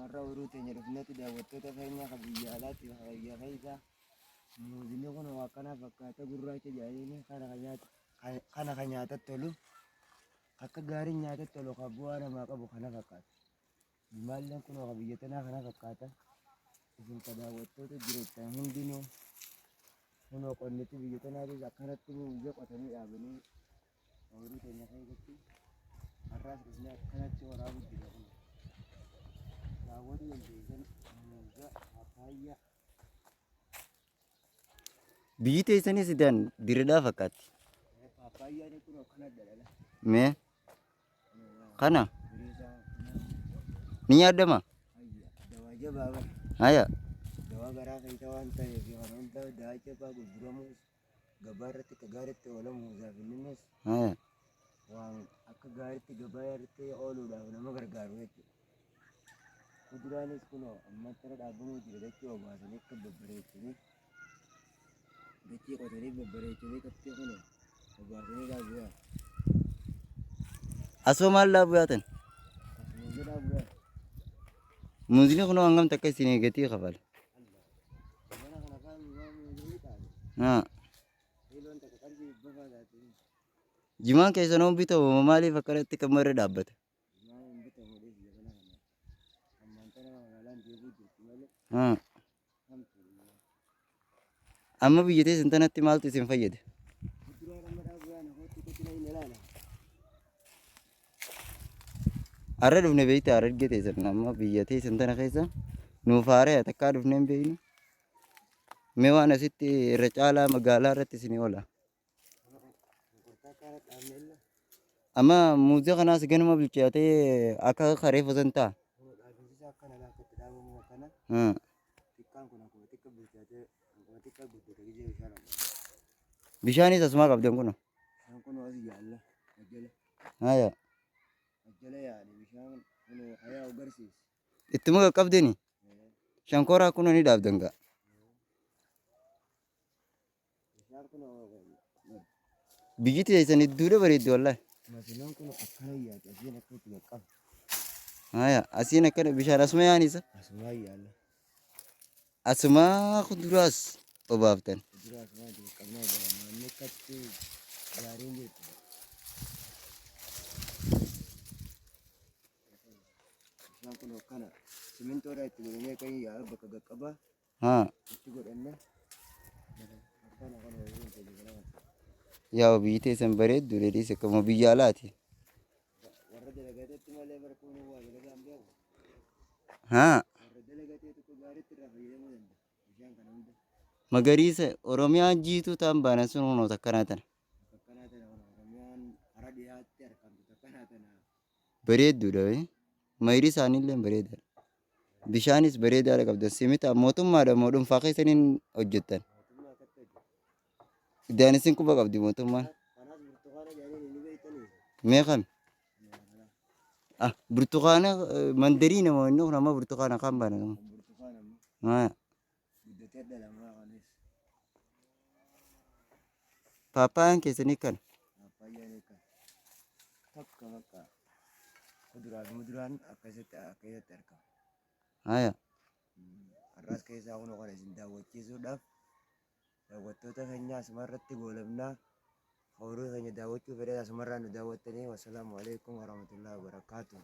Har'a ooyiruu teenya dhufnetti daawwattoota keenya kan biyya alaatti kan biyya keessa muuzinni kun akkana fakkaata gurraacha jedhanii kana kan nyaatatti tolu akka gaariin nyaatatti tolu kan bu'aa namaa qabu kana fakkaata. Jimaalleen kun kan biyya tanaa kana fakkaata. Isin ka daawwattoota jireettan hundinuu kunoo qonniti biyya tanaatis akkanatti muuza qotanii dhaabanii ooyiruu teenya keessatti har'aas dhufnee akkanatti waraabuu jira kun. Daawwatuu dandeessan muuza, paappaayyaa. Biyyi teessanis idaan diridhaa fakkaatti. Paappaayyaan kun akkana dhalala. Mee kana ni nyaadama? Dawaa jabaa bara. Haya. Dawaa garaa keessa waan ta'eef kan hunda dawaa jabaa gurguramus gabaa irratti akka gaariitti oola muuzaaf innis Haya. waan akka gaariitti gabaa irratti ooluudhaaf nama gargaaru jechuudha. Kuduraanis kunoo amma tana dhaabamuu jira dachee obaasanii akka babbareechanii dachee qotanii babbareechanii qabxii kunoo obaasanii dhaabuu yaa. Asoo maal dhaabuu yaatan? Muuza dhaabuu yaa. Muuzni kunoo hangam takka isinii gatii kafala? Mana kana afaan muuza ni qaali. Haa. Kiiloon takka qarshii 500 taate. Jimaan keessan hoo bitamu maaliif akkanatti kan marra dhaabbata? Jimaan hin bitamu dhiisi jabana kana. Ammaan tana magaalaan deebuu jirti malee Haa. hamtu. Amma biyya teessan tanatti maaltu isin fayyada? Kuduraan amma dhaabuu yaa namooti qotina hin ilaala. Har'a dhufne beektaa harargee teessan amma biyya teessan tana keessa nuuf haaraya takkaa dhufne hin beeknu. Mee waan asitti irra caalaa magaalaa irratti isinii oola. Shunkurtaa kana dhaabne illa. Amma muuzii kanaas ganuma bilchaatee akka karee fosan ta'a. Kun dhaabinsi isaa akkana laa akkatti dhaabamu akkana. Hmm. Xiqqaan kun akkuma xiqqa bilchaatee akkuma xiqqa guddate gizee bishaan akkuma. Bishaanis asumaa qabdan kun. Bishaan kun as yaalla. Ajjala. Haya. Ajjala yaani bishaan kun hayaa agarsiisa. Ittuma qaqqabdeni. Shankooraa kunoo ni dhaabdan gaa. Bishaan kun Biyyi teessan hedduudha bareeddi wallahi. Masinoon kun akkana yaati asiin akka itti qaqqaba. Haya asiin akkana bishaan asuma yaanisa. Asumaa yaalla. Asumaa kuduraas obaaftan. Kuduraa asumaa itti qaqqabnaa jira. Naannoo akkatti gaariin jirti. Bishaan kun akkana simintoodha itti godhamee kan yaa'u bakka qaqqabaa. Haa. Itti godhanne akkana kana waliin keenya kana kana. Yaa biyyi teessan bareeddu dheedhiis akkuma biyya alaati. Warra dalagatetti malee barkuun waa dalagaa hin beeku. Haa. Warra dalagatee tokko gaariitti irraa fayyadamuu danda'a. Bishaan kana hunda. Magariisa Oromiyaan jiituu ta'an baanan sun hunoo takkanaa tana. Bakka akkanaa tana kun Oromiyaan hara dhiyaatti argamtu takkanaa tana. Bareedduudha. Mayri isaaniillee bareedaadha. Bishaanis bareedaadha qabdan. Simita mootummaadha moo dhuunfaa keessaniin hojjettan? Mootummaa akkatti hojjeta. Iddaan isin quba qabdi mootummaan. Kanaas burtukaana jedhanii ni beektanii. Mee kami? Ah, burtukaana mandariina moo inni kun amma burtukaana kan baana. Kan burtukaana amma Haa. guddatee dhalamaa kanis. Paappaayyaan keessanii kana. Paappaayyaan eegan. Takka bakka kuduraa fi muduraan akkasitti akkasitti argama. Haya. Har'as keessaa kun kana isin daawwachiisuudhaaf daawwattoota keenya asumarratti goolabnaa. Ooyiruu keenya daawwachuu fedhan asumarraa nu daawwattanii. Wassalaamu alaikum warahmatullahi wabarakaatuh.